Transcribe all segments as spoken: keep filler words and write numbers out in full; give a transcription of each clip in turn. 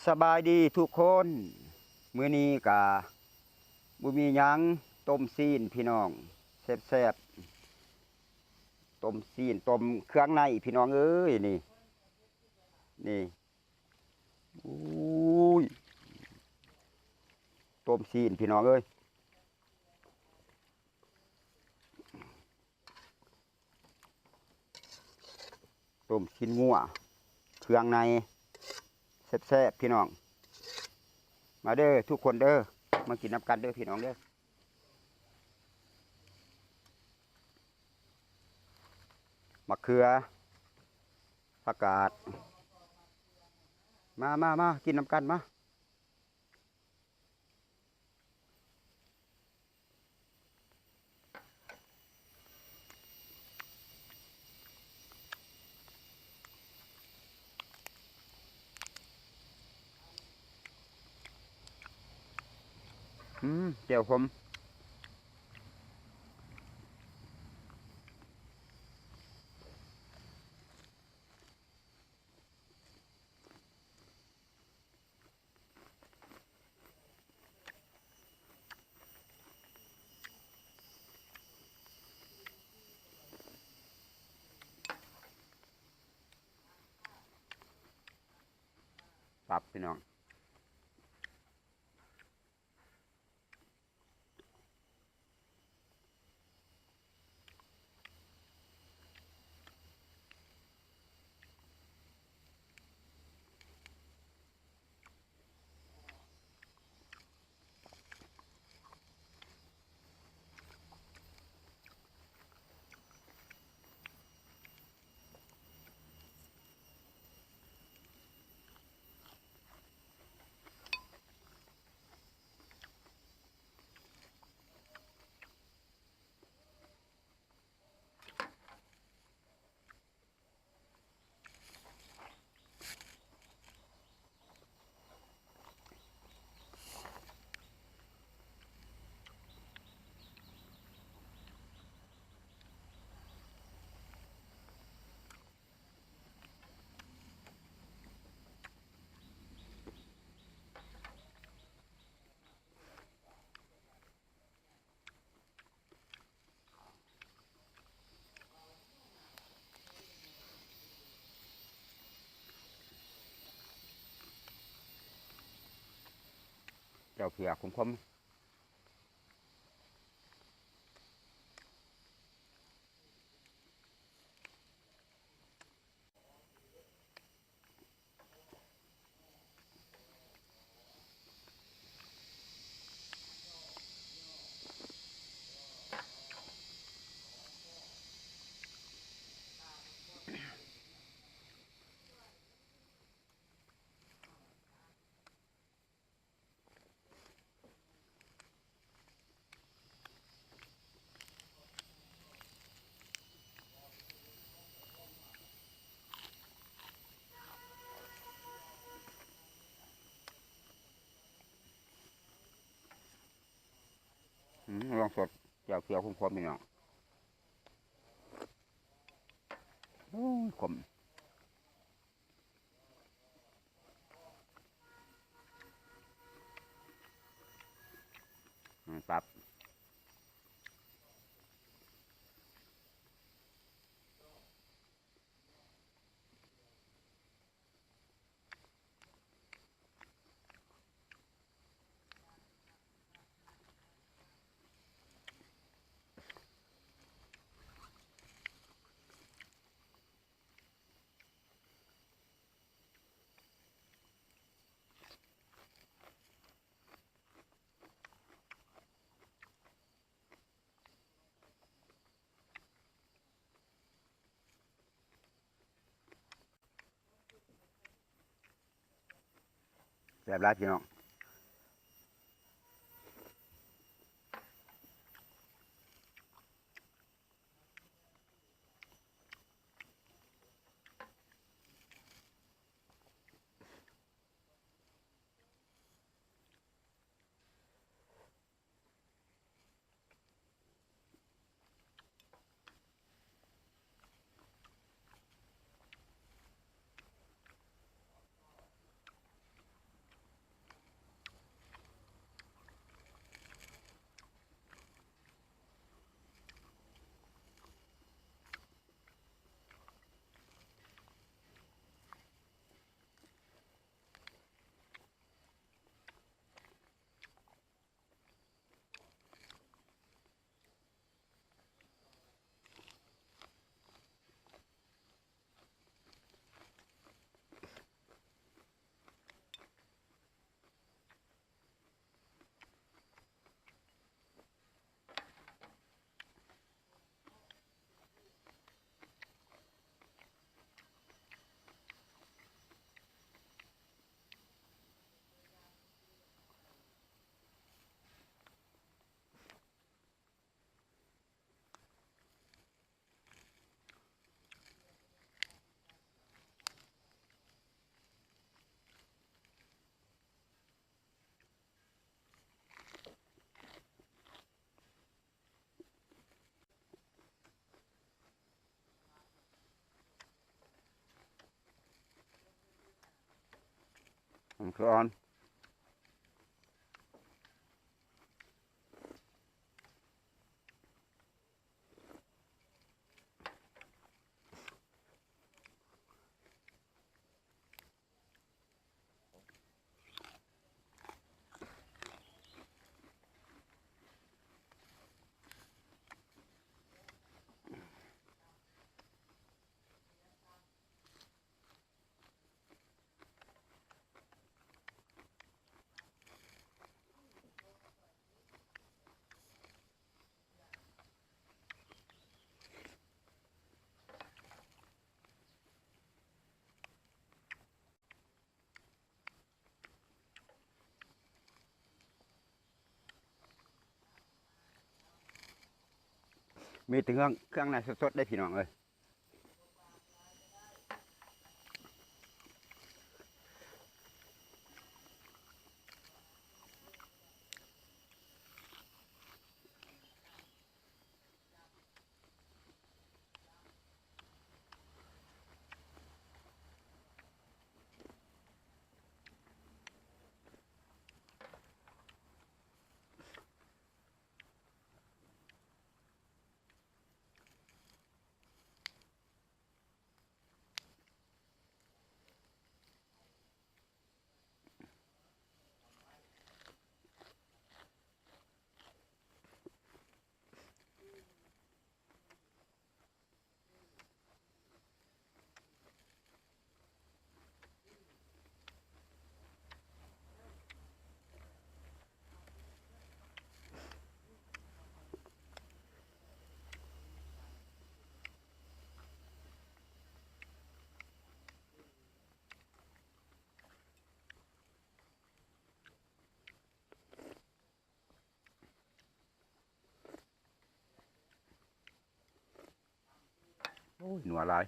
สบายดีทุกคน มื้อนี้กะบ่มีหยัง ต้มซี้นพี่น้อง แซ่บๆ ต้มซี้น ต้มเครื่องในพี่น้องเอ้ย นี่ นี่ อุ้ย ต้มซี้นพี่น้องเอ้ย ต้มซี้นงัว เครื่องใน แซ่บๆ พี่น้อง มาเด้อทุกคนเด้อ มากินนำกันเด้อพี่น้องเด้อ มะเขือ ผักกาด มา มา มา กินนำกันมา อืม แจ่วขม ครับพี่น้อง แจ่วเพียขมๆ อืม ลองสด แจ่วเพียขมๆ พี่น้อง โอ้ย ขม อืม ครับ แซ่บหลายพี่น้อง อื อืม ร้อน มีแต่เครื่อง เครื่องในสดๆ ได้พี่น้องเอ้ย โอ้ย นัวหลาย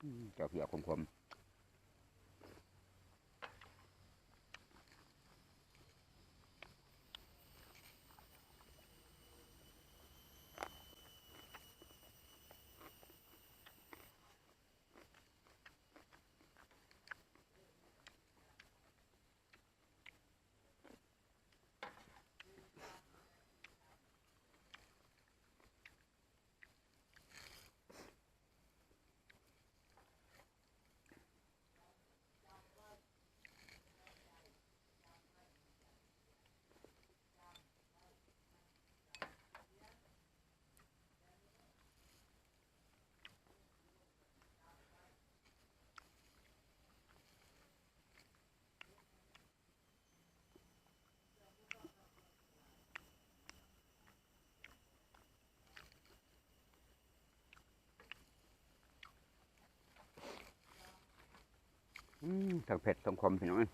อืม เจ้าเพียขมๆ อืม ทั้งเผ็ดทั้งขมพี่น้องเอ้ย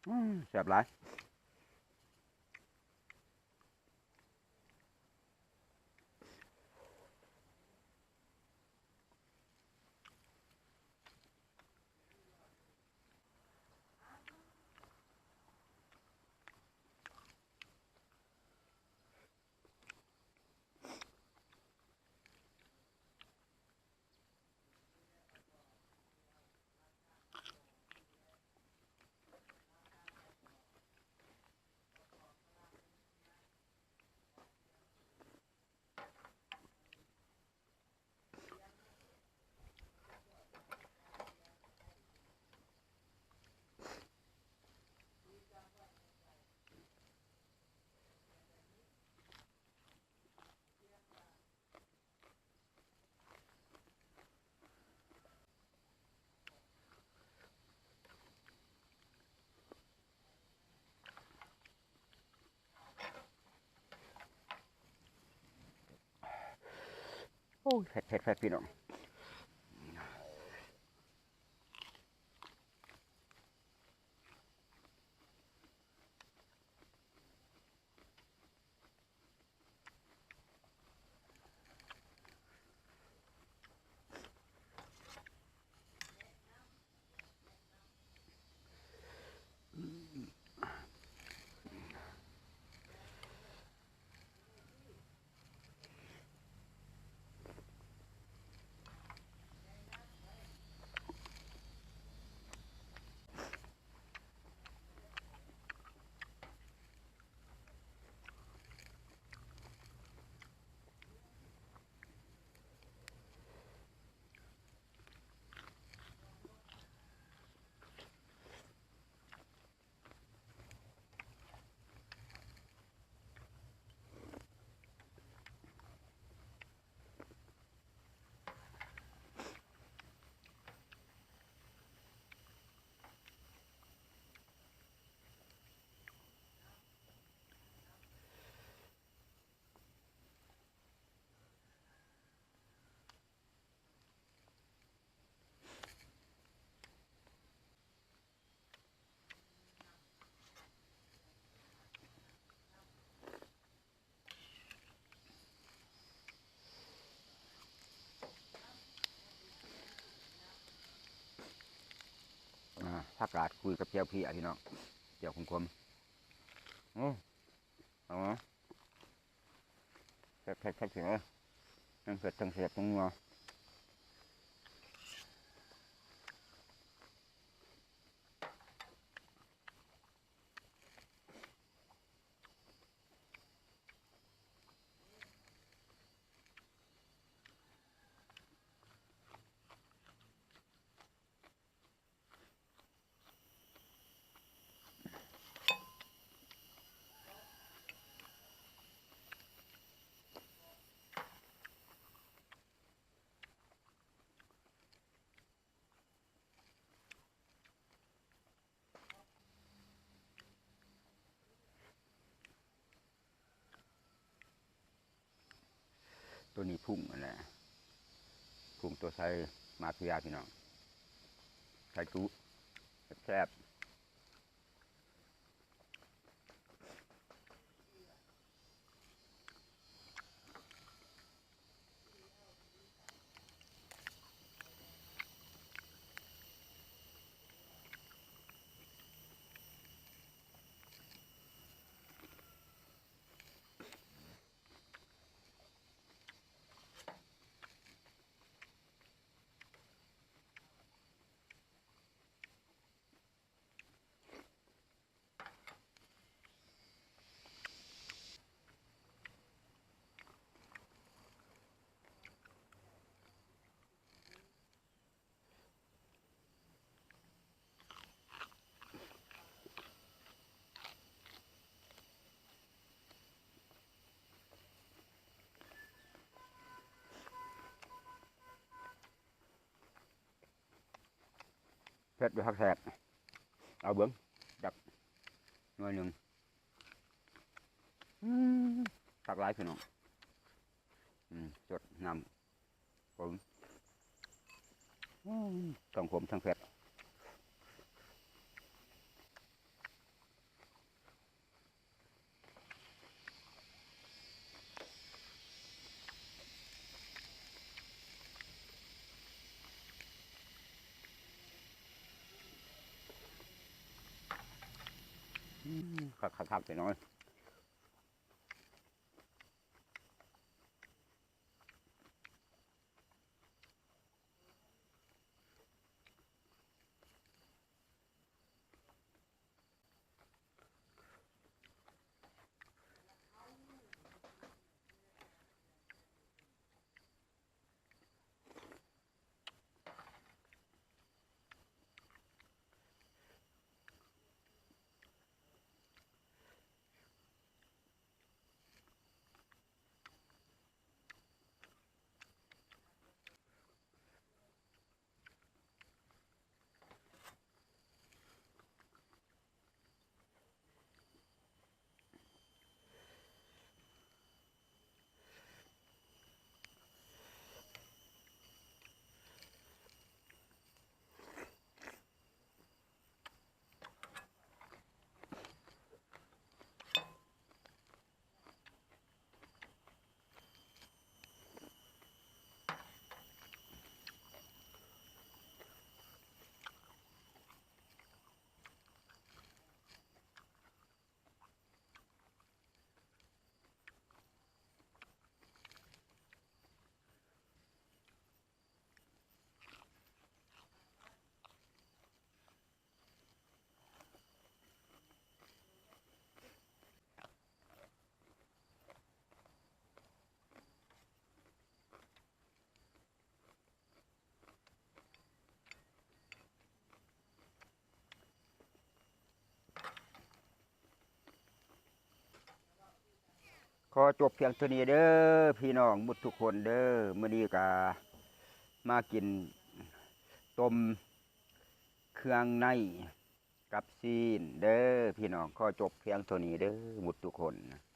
อืม แซ่บหลาย โอ้ย แซ่บๆๆ พี่น้อง อ่า ผักกาดคุยกับแจ่วเพี้ยพี่น้อง แจ่วขมๆ โอ้ เอามา แซ่บๆๆ พี่น้อง ทั้งเผ็ดทั้งแซ่บทั้งนัว ตัวนี้พุงนั่นแหละ พุงตัวไซมาเฟียพี่น้อง ไซจุ แซ่บๆเผ็ดอยู่คักแซ่บ เอาเบิ่ง จักหน่วยหนึ่ง อืม คักหลายพี่น้อง อืม สดน้ำ ผม อืม ทั้งขมทั้งเผ็ด คักๆๆพี่น้อง ขอจบเพียงเท่านี้เด้อพี่น้องหมดทุกคนเด้อ มื้อนี้ก็มากินต้มเครื่องในกับซีนเด้อพี่น้อง ขอจบเพียงเท่านี้เด้อหมดทุกคน